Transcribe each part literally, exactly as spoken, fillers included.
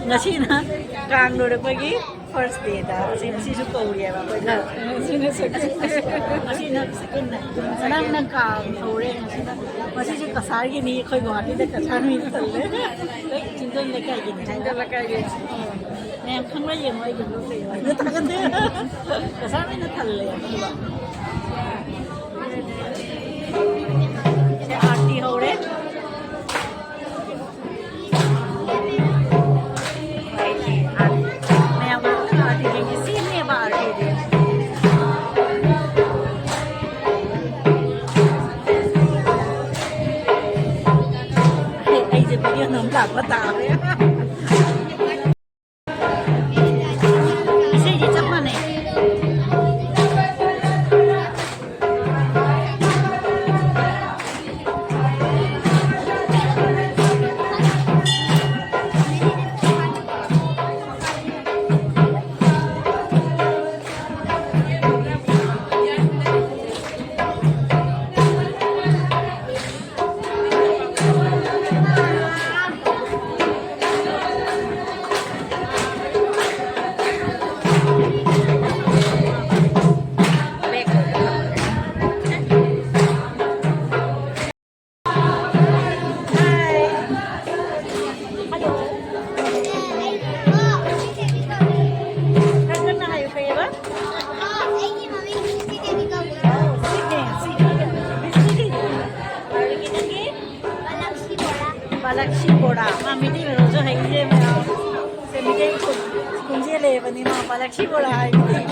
ꯉꯁꯤꯅ ꯀꯥꯡ ꯂꯣꯏꯔꯛꯄꯒꯤ first dayꯗ ꯑꯁꯤ, ꯑꯁꯤꯁꯨ ꯀꯧꯔꯤꯑꯕ ꯑꯩꯈꯣꯏꯅ꯫ ꯑꯁꯤꯅ second. ꯑꯁꯤ, ꯑꯁꯤ, ꯑꯁꯤꯅ second night. ꯉꯔꯥꯡꯅ ꯀꯥꯡ ꯍꯧꯔꯦ, ꯉꯁꯤꯅ, ꯉꯁꯤꯁꯨ ꯀꯁꯥꯔꯒꯤꯅꯤ, ꯑꯩꯈꯣꯏ ꯒꯨꯋꯥꯍꯥꯇꯤꯗ ꯀꯁꯥꯔ ꯃꯤ ꯊꯜꯂꯦ꯫ ꯂꯣꯏ ꯆꯤꯡꯗꯣꯟ ꯂꯩꯀꯥꯏꯒꯤꯅꯤ ꯍꯥꯏꯅ꯫ ꯆꯤꯡꯗꯣꯟ ꯂꯩꯀꯥꯏꯒꯤ꯫ ꯑꯣ꯫ ꯃꯌꯥꯝ ꯈꯪꯕ꯭ꯔꯥ ꯌꯦꯡꯉꯣ ꯑꯩꯒꯤ vlogꯇ ꯌꯦꯡꯉꯣ꯫ ꯑꯩꯅ ꯊꯥꯒꯠꯇꯦ꯫ ꯀꯁꯥꯔ ꯃꯤꯅ ꯊꯜꯂꯦ꯫ ꯁꯦ, ꯑꯥꯔꯇꯤ ꯍꯧꯔꯦ꯫ ꯃꯌꯥꯝ ꯑꯥꯔꯇꯤꯁꯤꯡꯁꯦ ꯁꯤꯅꯦꯕ ꯑꯥꯔꯇꯤꯗꯤ꯫ ꯑꯩ, ꯑꯩꯁꯦ video ꯅꯝ ꯂꯥꯛꯄ ꯇꯥꯔꯦ꯫ ꯏꯁꯩꯗꯤ ꯆꯞ ꯃꯥꯟꯅꯩ꯫ ꯄꯥꯂꯛꯁꯤ ꯕꯣꯔꯥ꯫ ꯃꯥ ꯃꯤꯇꯩ ꯃꯔꯣꯟꯁꯨ ꯍꯩꯔꯦ ꯃꯌꯥꯝ꯫ ꯁꯦ, ꯃꯤꯇꯩ ꯈꯨꯟ-, ꯈꯣꯟꯖꯦꯜ ꯂꯩꯕꯅꯤ ꯃꯥ꯫ ꯄꯥꯂꯛꯁꯤ ꯕꯣꯔꯥ ꯍꯥꯏ ꯃꯤꯇꯩ꯫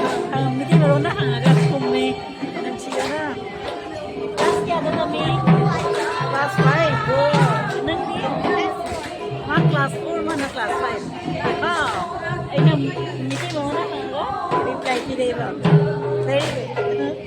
ꯃꯤꯇꯩ ꯃꯔꯣꯟꯗ ꯍꯪꯉꯒ ꯈꯨꯝꯃꯦ꯫ ꯅꯨꯡꯁꯤꯗꯅ꯫ Class ꯀꯌꯥꯗ ꯇꯝꯃꯤ? Class five꯫ ꯑꯣ, ꯅꯪꯗꯤ? ꯃꯥ class four, ꯃꯥꯅ class five꯫ ꯋꯥꯎ꯫ ꯑꯩꯅ ꯃꯤꯇꯩ ꯃꯔꯣꯟꯗ ꯍꯪꯉꯒ reply ꯄꯤꯔꯛꯏꯕ꯫ Very good꯫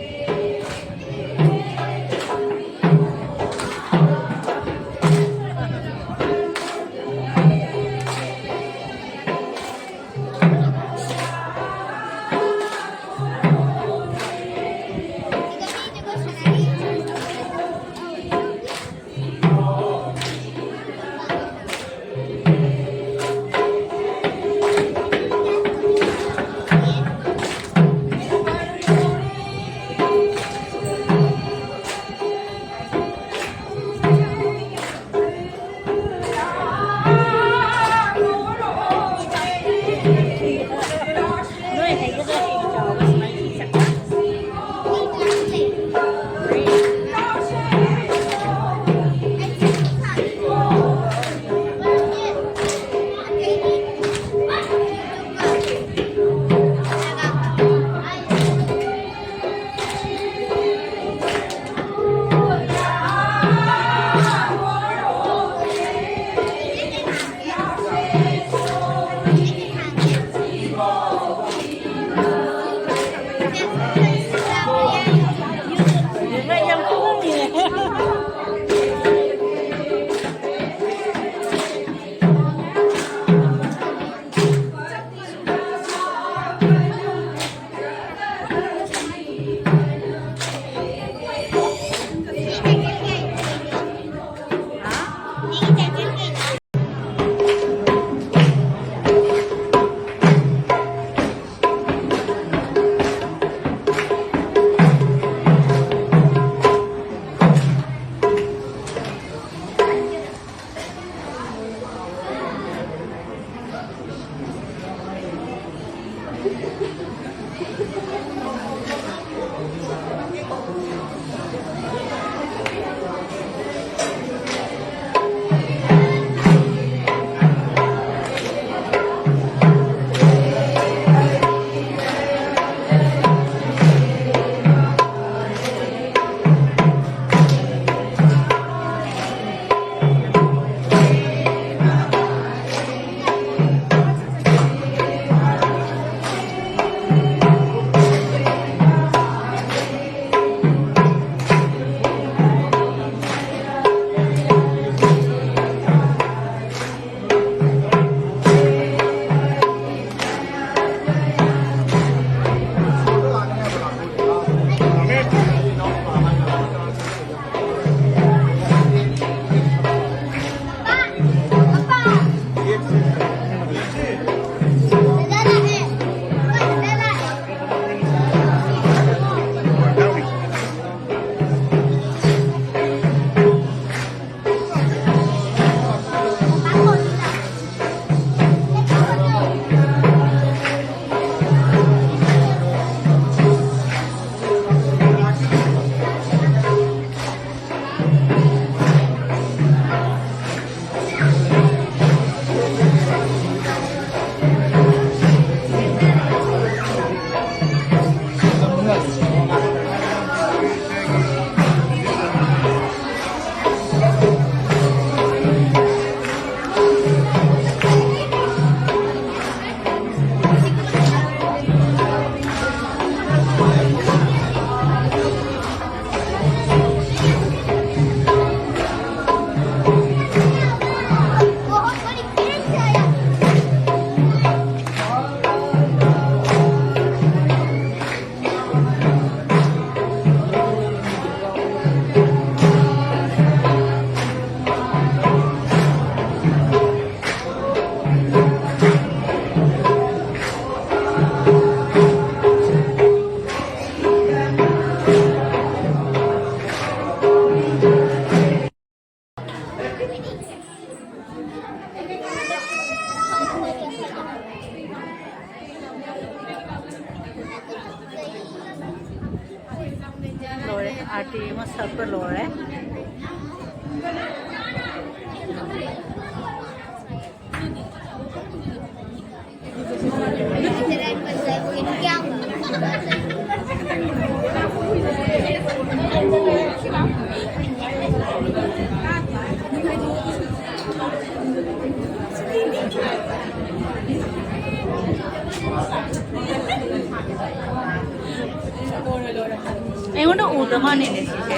ꯃꯥꯅꯦꯅꯦ ꯁꯤꯁꯦ꯫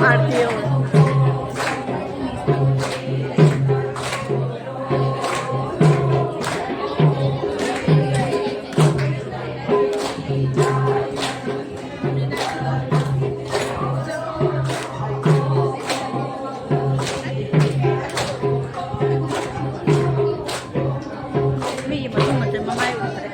ꯑꯥꯔ ꯀꯦ ꯑꯣ꯫ ꯃꯤꯒꯤ ꯃꯇꯨꯡ ꯃꯇꯨꯡ ꯃꯃꯥꯏ ꯎꯗ꯭ꯔꯦ꯫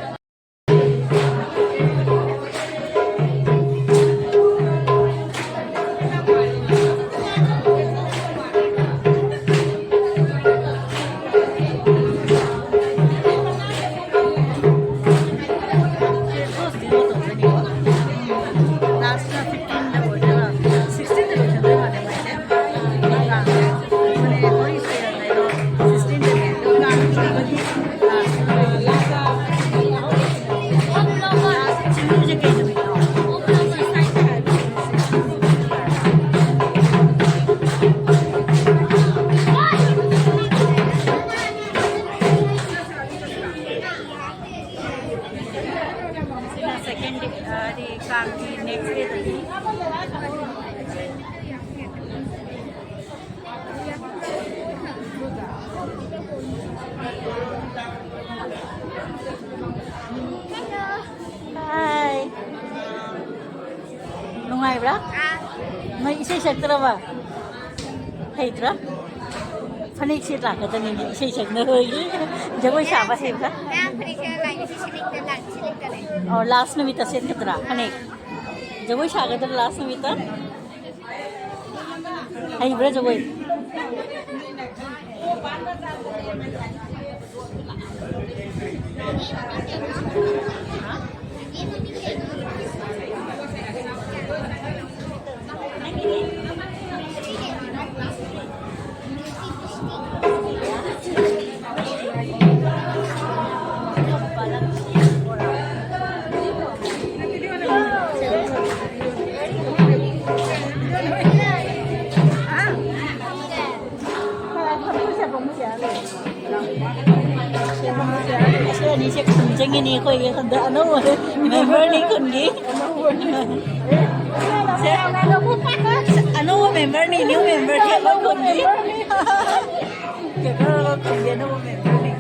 Last ꯐꯤꯐꯇꯤꯟꯗ ꯑꯣꯏꯗꯣꯏꯔꯥ? ꯁꯤꯛꯁꯇꯤꯟꯗ ꯂꯣꯏꯁꯤꯟꯗꯣꯏ ꯃꯥꯜꯂꯦ ꯃꯥꯏꯁꯦ꯫ ꯃꯥꯅꯦ, ꯍꯣꯏ, ꯁꯤꯛꯁꯇꯤꯟꯗꯅꯦ꯫ ꯑꯗꯣ ꯀꯥꯡ ꯆꯤꯡꯕꯒꯤ, ꯑ, ꯆꯤꯡꯕꯁꯦ ꯀꯩ ꯅꯨꯃꯤꯠꯅꯣ? ꯁꯤꯅ ꯁꯦꯀꯦꯟ ꯗꯦ, ꯑ, ꯗꯤ ꯀꯥꯡꯒꯤ ꯅꯦꯛꯁ ꯗꯦꯗꯒꯤ꯫ ꯍꯥꯏ꯫ ꯅꯨꯡꯉꯥꯏꯕ꯭ꯔꯥ? ꯅꯣꯏ ꯏꯁꯩ ꯁꯛꯇ꯭ꯔꯕ? ꯍꯩꯇ꯭ꯔꯥ? ꯐꯅꯦꯛ ꯁꯦꯠ ꯂꯥꯛꯀꯗꯕꯅꯤꯅꯦ ꯏꯁꯩ ꯁꯛꯅꯔꯣꯏꯒꯦ꯫ ꯖꯒꯣꯏ ꯁꯥꯕ ꯍꯩꯕ꯭ꯔꯥ? ꯃꯌꯥꯝ ꯐꯅꯦꯛ ꯁꯦꯠꯂ ꯂꯥꯛꯏꯅꯦ, ꯁꯤ ꯁꯦꯠꯅꯤꯡꯗꯦ, ꯂꯥꯛ-, ꯁꯦꯠꯅꯤꯡꯗꯦ ꯂꯩ꯫ ꯑꯣ, ꯂꯥꯁ ꯅꯨꯃꯤꯠꯇ ꯁꯦꯠꯀꯗ꯭ꯔꯥ ꯐꯅꯦꯛ? ꯖꯒꯣꯏ ꯁꯥꯒꯗ꯭ꯔꯥ ꯂꯥꯁ ꯅꯨꯃꯤꯠꯇ? ꯍꯩꯕ꯭ꯔꯥ ꯖꯒꯣꯏ? ꯑꯁꯤ ꯑꯅꯤꯁꯦ ꯈꯪꯖꯪꯉꯤꯅꯤ ꯑꯩꯈꯣꯏꯒꯤ ꯍꯟꯗꯛ ꯑꯅꯧꯕ꯫ Member ꯅꯤ ꯈꯨꯟꯒꯤ꯫ ꯁꯦ, ꯑꯅꯧꯕ member ꯅꯤ, new member ꯅꯤ ꯑꯩꯈꯣꯏ ꯈꯨꯟꯒꯤ꯫ ꯀꯦꯀꯔ ꯈꯨꯟꯒꯤ ꯑꯅꯧꯕ member ꯅꯤ꯫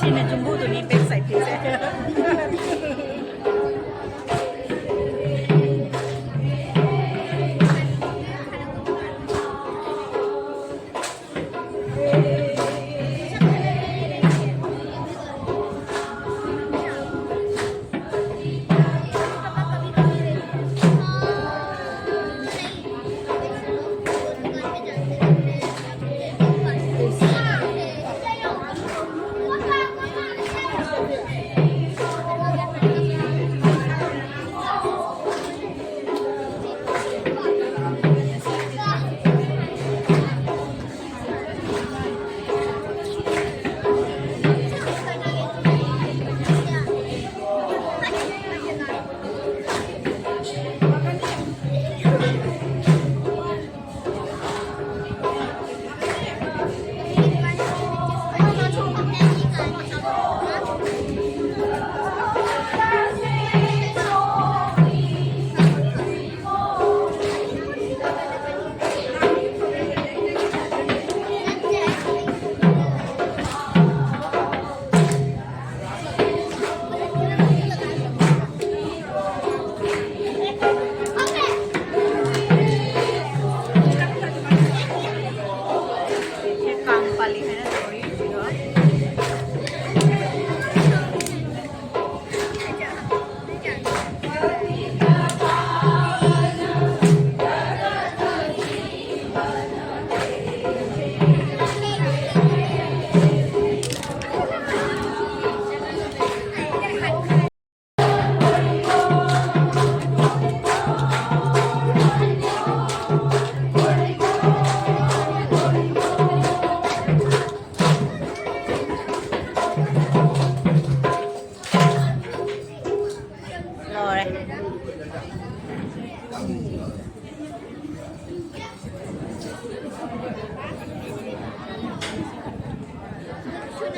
ꯁꯤꯅ ꯖꯨꯝꯕꯨꯗꯨꯅꯤ, back side ꯀꯤꯁꯦ꯫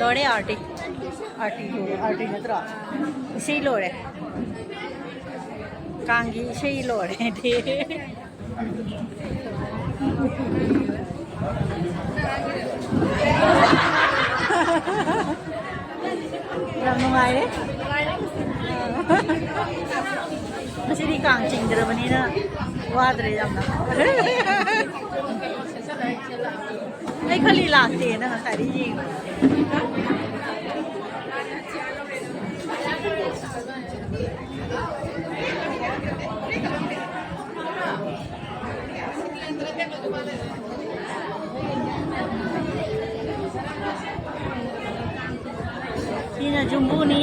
ꯂꯣꯏꯔꯦ ꯑꯥꯔꯇꯤ꯫ ꯑꯥꯔꯇꯤ ꯂꯣꯏꯔꯦ꯫ ꯑꯥꯔꯇꯤ ꯅꯠꯇ꯭ꯔꯣ? ꯏꯁꯩ ꯂꯣꯏꯔꯦ꯫ ꯀꯥꯡꯒꯤ ꯏꯁꯩ ꯂꯣꯏꯔꯦ꯫ ꯌꯥꯝ ꯅꯨꯡꯉꯥꯏꯔꯦ꯫ ꯉꯁꯤꯗꯤ ꯀꯥꯡ ꯆꯤꯡꯗ꯭ꯔꯕꯅꯤꯅ ꯋꯥꯗ꯭ꯔꯦ ꯌꯥꯝꯅ꯫ ꯑꯩ ꯈꯜꯂꯤ ꯂꯥꯛꯇꯦꯅ ꯉꯁꯥꯏꯗꯤ ꯌꯦꯡꯉꯣ꯫ ꯁꯤꯅ ꯖꯨꯝꯕꯨꯅꯤ꯫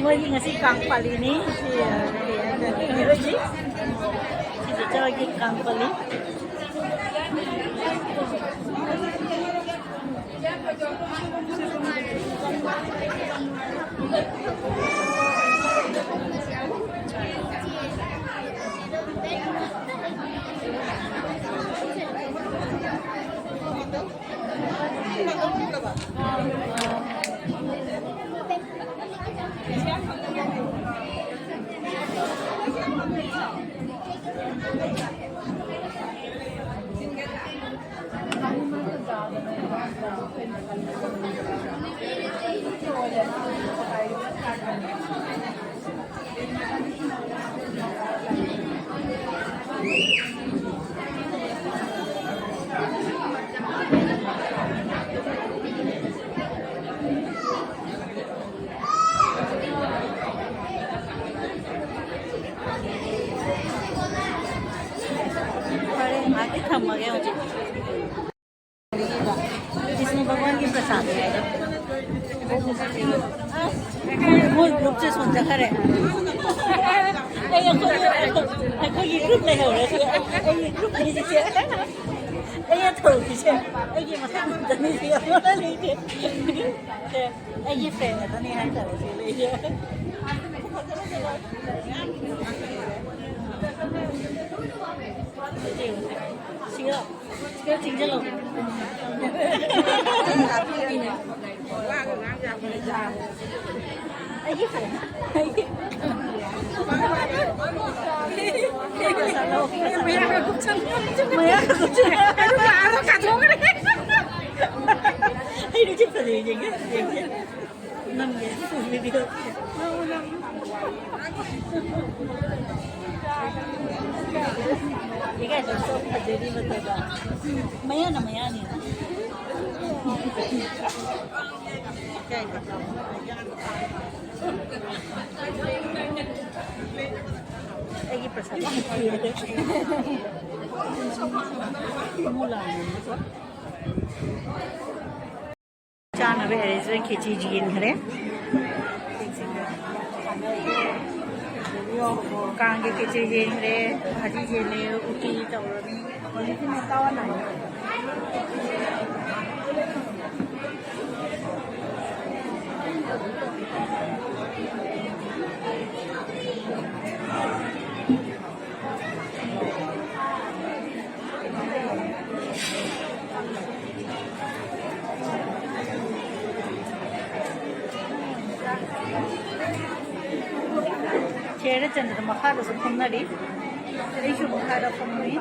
ꯃꯣꯏꯒꯤ ꯉꯁꯤ ꯀꯥꯡ ꯄꯥꯜꯂꯤꯅꯤ꯫ ꯁꯤ, ꯑ, ꯀꯩ ꯍꯥꯏꯇꯥꯔꯦ, ꯃꯣꯏꯒꯤ ꯁꯤꯗ ꯆꯥꯒꯤ ꯀꯥꯡ ꯄꯥꯜꯂꯤ꯫ ꯐꯔꯦ, ꯉꯥꯏꯍꯥꯛꯇꯤ ꯊꯝꯃꯒꯦ ꯍꯧꯖꯤꯛ꯫ ꯀ꯭ꯔꯤꯁꯅ ꯚꯒꯋꯥꯟꯒꯤ ꯄ꯭ꯔꯁꯥꯗ ꯍꯥꯏꯗꯣ꯫ ꯃꯣꯏ ꯒ꯭ꯔꯨꯞꯁꯦ ꯁꯣꯟꯊꯈꯔꯦ꯫ ꯑꯩ ꯑꯩꯈꯣꯏ, ꯑꯩꯈꯣꯏꯒꯤ ꯒ꯭ꯔꯨꯞ ꯂꯩꯍꯧꯔꯦ꯫ ꯑꯩꯒꯤ ꯒ꯭ꯔꯨꯞ ꯂꯩꯔꯤꯁꯦ꯫ ꯑꯩꯅ ꯇꯧꯔꯤꯁꯦ꯫ ꯑꯩꯒꯤ ꯃꯊꯪ ꯃꯊꯪ ꯂꯩꯔꯤꯁꯦ꯫ ꯑꯃ ꯂꯩꯔꯤꯁꯦ꯫ ꯑꯩꯒꯤ ꯐ꯭ꯔꯦꯟ ꯉꯥꯛꯇꯅꯤ ꯍꯥꯏꯇꯥꯔꯦ ꯁꯤ ꯂꯩꯁꯦ꯫ ꯈꯔ ꯆꯤꯡꯁꯤꯜꯂꯣ꯫ ꯑꯩꯒꯤ ꯐꯣꯟ꯫ ꯑꯩꯒꯤ ꯃꯌꯥꯒ ꯀꯨꯞꯁꯟ-, ꯃꯌꯥꯒ ꯀꯨꯞꯁꯟ-, ꯑꯗꯨꯒ ꯑꯥꯗ ꯀꯥꯊꯣꯛꯈ꯭ꯔꯦ꯫ ꯑꯩ ꯂꯤꯞꯁꯇꯤꯛ ꯐꯖꯩ ꯌꯦꯡꯒꯦ, ꯌꯦꯡꯒꯦ꯫ ꯅꯝꯒꯦ, ꯚꯤꯗꯤꯑꯣ꯫ ꯏꯀꯥꯏꯗꯕ ꯁꯣꯝ ꯐꯖꯔꯤ ꯃꯇꯝꯗ꯫ ꯃꯌꯥꯅ ꯃꯌꯥꯅꯤ꯫ ꯑꯩꯒꯤ ꯄ꯭ꯔꯁꯥꯗ ꯍꯥꯞꯄꯤꯔꯦ꯫ ꯃꯨꯂꯥꯅꯤ꯫ ꯆꯥꯅꯕ ꯑꯦꯔꯦꯟꯖꯃꯦꯟ ꯈꯦꯆꯤ ꯌꯦꯟꯈ꯭ꯔꯦ꯫ ꯀꯥꯡꯒꯤ ꯈꯦꯆꯤ ꯌꯦꯟꯈ꯭ꯔꯦ, ꯚꯥꯖꯤ ꯌꯦꯜꯂꯦ, ꯎꯇꯤ ꯇꯧꯔꯅꯤ꯫ ꯆꯤꯌꯔꯗ ꯆꯟꯗꯅ ꯃꯈꯥꯗꯁꯨ ꯐꯝꯅꯔꯤ꯫ ꯑꯩꯁꯨ ꯃꯈꯥꯗ ꯐꯝꯃꯤ꯫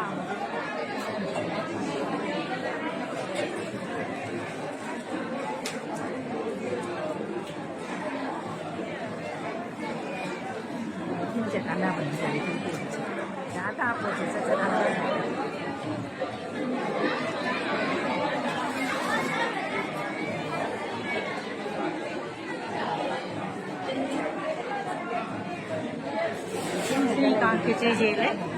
ꯀꯥꯡ ꯈꯦꯆꯤ ꯌꯦꯜꯂꯦ꯫